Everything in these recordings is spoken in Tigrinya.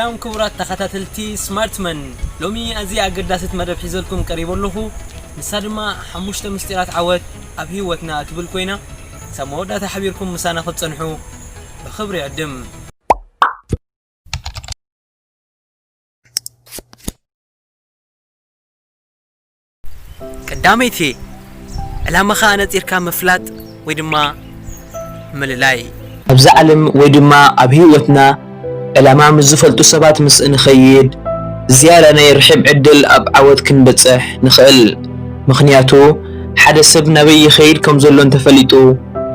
ሰላም ክቡራት ተኸታተልቲ ስማርትመን፣ ሎሚ ኣዝያ ኣገዳሲት መደብ ሒዘልኩም ቀሪበ ኣለኹ። ንሳ ድማ ሓሙሽተ ምስጢራት ዓወት ኣብ ህይወትና እትብል ኮይና፣ ክሳብ መወዳእታ ሓቢርኩም ምሳና ክትጸንሑ ብኽብሪ ይዕድም። ቀዳመይቲ፣ ዕላማኻ ኣነጺርካ ምፍላጥ ወይ ድማ ምልላይ። ኣብዛ ዓለም ወይ ድማ ኣብ ህይወትና ዕላማ ምስ ዝፈልጡ ሰባት ምስ እንኸይድ፣ ዝያዳ ናይ ርሒብ ዕድል ኣብ ዓወት ክንበጽሕ ንኽእል። ምኽንያቱ፣ ሓደ ሰብ ናበይ ይኸይድ ከም ዘሎ እንተፈሊጡ፣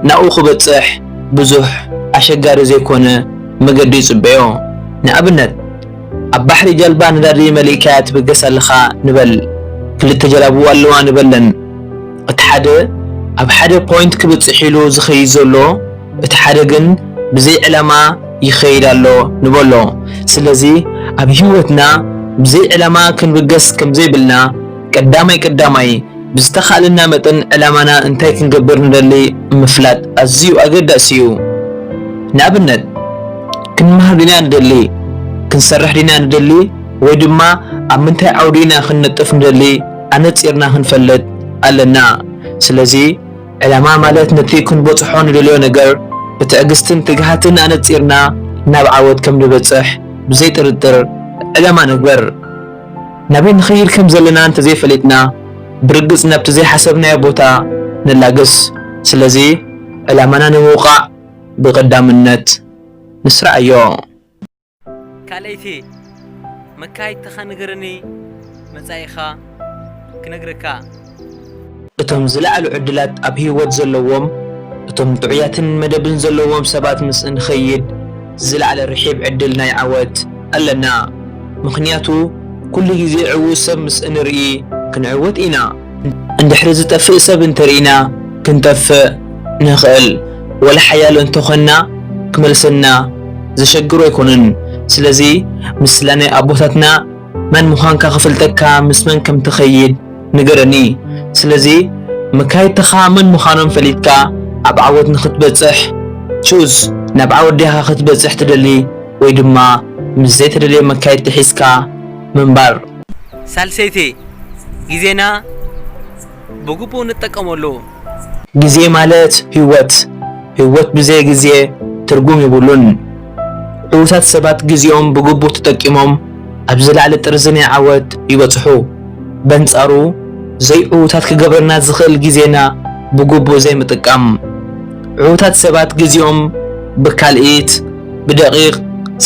ናብኡ ክበጽሕ ብዙሕ ኣሸጋሪ ዘይኮነ መገዲ ይጽበዮ። ንኣብነት፣ ኣብ ባሕሪ ጃልባ ነዳዲ መሊእካያ ትብገስ ኣለኻ ንበል። ክልተ ጀላቡ ኣለዋ ንበለን። እቲ ሓደ ኣብ ሓደ ፖይንት ክብጽሕ ኢሉ ዝኸይድ ዘሎ፣ እቲ ሓደ ግን ብዘይ ዕላማ ይኸይድ ኣሎ ንበሎ። ስለዚ ኣብ ህይወትና ብዘይ ዕላማ ክንብገስ ከም ዘይብልና፣ ቀዳማይ ቀዳማይ ብዝተኻእለና መጠን ዕላማና እንታይ ክንገብር ንደሊ ምፍላጥ ኣዝዩ ኣገዳሲ እዩ። ንኣብነት፣ ክንመሃር ዲና ንደሊ፣ ክንሰርሕ ዲና ንደሊ፣ ወይ ድማ ኣብ ምንታይ ዓውዲ ኢና ክንነጥፍ ንደሊ ኣነጺርና ክንፈልጥ ኣለና። ስለዚ ዕላማ ማለት ነቲ ክንበጽሖ ንደልዮ ነገር ብትዕግስትን ትግሃትን ኣነጺርና ናብ ዓወት ከም ንበጽሕ ብዘይ ጥርጥር ዕላማ ንግበር። ናበይ ንኸይድ ከም ዘለና እንተዘይፈሊጥና፣ ብርግጽ ናብቲ ዘይሓሰብናዮ ቦታ ንላገስ። ስለዚ ዕላማና ንምውቃዕ ብቐዳምነት ንስርዓዮ። ካልኣይቲ፣ መካይድትኻ ንገረኒ፣ መጻኢኻ ክነግረካ። እቶም ዝለዓሉ ዕድላት ኣብ ህይወት ዘለዎም፣ እቶም ጥዑያትን መደብን ዘለዎም ሰባት ምስ እንኸይድ፣ ዝለዓለ ርሒብ ዕድል ናይ ዓወት ኣለና። ምኽንያቱ፣ ኩሉ ግዜ ዕዉት ሰብ ምስ እንርኢ፣ ክንዕወት ኢና። እንድሕሪ ዝጠፍእ ሰብ እንተርኢና፣ ክንጠፍእ ንኽእል። ወላ ሓያሎ እንተኾንና፣ ክመልሰና ዘሸግሮ ኣይኮነን። ስለዚ፣ ምስላ ናይ ኣቦታትና፣ መን ምዃንካ ክፈልጠካ፣ ምስ መን ከም ትኸይድ ንገረኒ። ስለዚ፣ መካይድትኻ መን ምዃኖም ፈሊጥካ፣ ኣብ ዓወት ንኽትበጽሕ ቹዝ። ናብ ዓወት ዲኻ ክትበጽሕ ትደሊ፣ ወይ ድማ ምስ ዘይተደልየ መካይድቲ ሒዝካ ምንባር? ሳልሰይቲ፣ ግዜና ብግቡእ ንጠቀመሉ። ግዜ ማለት ህይወት። ህይወት ብዘይ ግዜ ትርጉም የብሉን። ዕዉታት ሰባት ግዜኦም ብግቡእ ተጠቂሞም ኣብ ዝለዓለ ጥርዚ ናይ ዓወት ይበጽሑ። በንጻሩ፣ ዘይዕዉታት ክገብረና ዝኽእል ግዜና ብግቡእ ዘይምጥቃም። ዕዉታት ሰባት ግዜኦም ብካልኢት፣ ብደቂቕ፣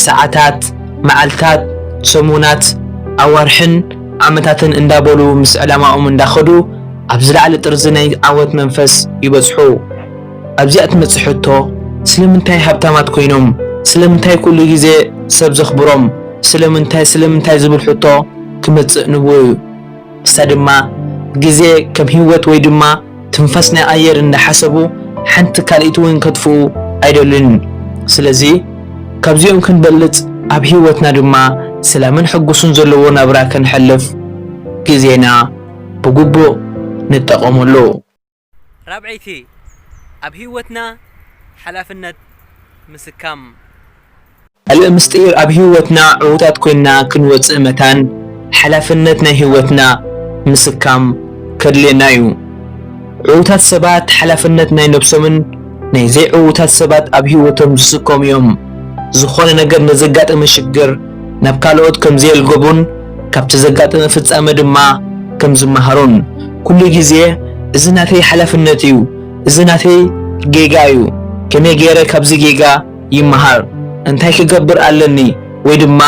ሰዓታት፣ መዓልታት፣ ሰሙናት፣ ኣዋርሕን ዓመታትን እንዳበሉ ምስ ዕላማኦም እንዳኸዱ ኣብ ዝለዓለ ጥርዚ ናይ ዓወት መንፈስ ይበጽሑ። ኣብዚኣ ትመጽእ ሕቶ፣ ስለምንታይ ሃብታማት ኮይኖም? ስለምንታይ ኩሉ ግዜ ሰብ ዘኽብሮም? ስለምንታይ፣ ስለምንታይ ዝብል ሕቶ ክመጽእ ንቡር እዩ። ንሳ ድማ፣ ግዜ ከም ህይወት ወይ ድማ ትንፋስ ናይ ኣየር እንዳሓሰቡ ሓንቲ ካልኢት እውን ከጥፍኡ ኣይደልዩን። ስለዚ፣ ካብዚኦም ክንበልጽ፣ ኣብ ህይወትና ድማ ሰላምን ሕጉስን ዘለዎ ናብራ ከነሕልፍ ግዜና ብግቡእ ንጠቐመሉ። ራብዐይቲ፣ ኣብ ህይወትና ሓላፍነት ምስካም። ካልእ ምስጢር፣ ኣብ ህይወትና ዕዉታት ኮይንና ክንወጽእ መታን ሓላፍነት ናይ ህይወትና ምስካም ከድልየና እዩ። ዕዉታት ሰባት ሓላፍነት ናይ ነብሶምን ናይ ዘይዕዉታት ሰባት ኣብ ህይወቶም ዝስከሙ እዮም። ዝኾነ ነገር ንዘጋጠመ ሽግር ናብ ካልኦት ከም ዘየልገቡን ካብቲ ዘጋጠመ ፍጻመ ድማ ከም ዝመሃሩን፣ ኩሉ ግዜ፣ "እዚ ናተይ ሓላፍነት እዩ፣ እዚ ናተይ ጌጋ እዩ፣ ከመይ ገይረ ካብዚ ጌጋ ይመሃር? እንታይ ክገብር ኣለኒ?" ወይ ድማ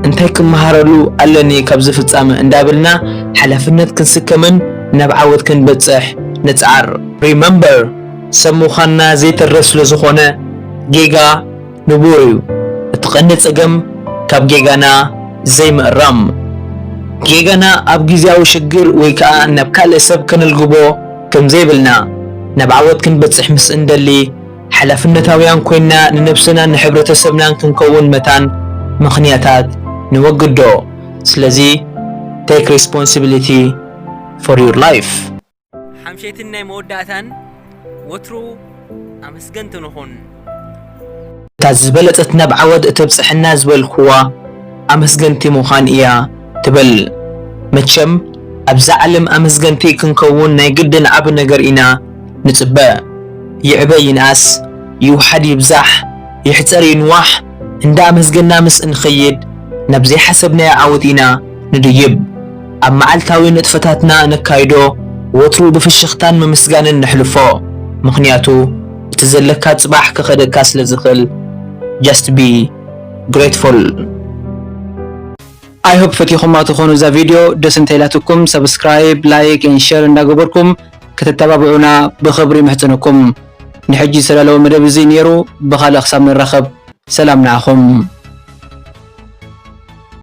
"እንታይ ክመሃረሉ ኣለኒ ካብዚ ፍጻመ?" እንዳበልና ሓላፍነት ክንስከምን ናብ ዓወት ክንበጽሕ ንጽዓር። Remember፣ ሰብ ምዃንና ዘይተርፍ ስለ ዝኾነ፣ ጌጋ ንቡር እዩ። እቲ ቀንዲ ጸገም ካብ ጌጋና ዘይምእራም። ጌጋና ኣብ ግዜያዊ ሽግር ወይ ከኣ ናብ ካልእ ሰብ ከነልግቦ ከም ዘይብልና፣ ናብ ዓወት ክንበጽሕ ምስ እንደሊ፣ ሓላፍነታውያን ኮይንና ንነብስናን ንሕብረተሰብናን ክንከውን መታን ምኽንያታት ንወግዶ። ስለዚ፣ take responsibility for your life። ሓምሸይትን ናይ መወዳእታን፣ ወትሩ ኣመስገንቲ ንኹን። እታ ዝበለጸት ናብ ዓወት እተብጽሐና ዝበልክዋ፣ ኣመስገንቲ ምዃን እያ ትብል። መቸም ኣብዛ ዓለም ኣመስገንቲ ክንከውን ናይ ግድን ዓቢ ነገር ኢና ንጽበ። ይዕበ ይንኣስ፣ ይውሓድ ይብዛሕ፣ ይሕጸር ይንዋሕ፣ እንዳ ኣመስገና ምስ እንኸይድ ናብ ዘይሓሰብናዮ ዓወት ኢና ንድይብ። ኣብ መዓልታዊ ንጥፈታትና ነካይዶ ወትሩ ብፍሽኽታን ምምስጋንን ነሕልፎ። ምኽንያቱ እቲ ዘለካ ጽባሕ ክኸደካ ስለ ዝኽእል። Just be grateful። I hope ፈቲኹማ ትኾኑ እዛ ቪድዮ። ደስ እንተኢላትኩም subscribe፣ like and share እንዳገበርኩም ከተተባብዑና ብኽብሪ ይምሕጽነኩም። ንሕጂ ዝተዳለወ መደብ እዚ ነይሩ። ብኻልእ ክሳብ ንራኸብ ሰላም ንዓኹም።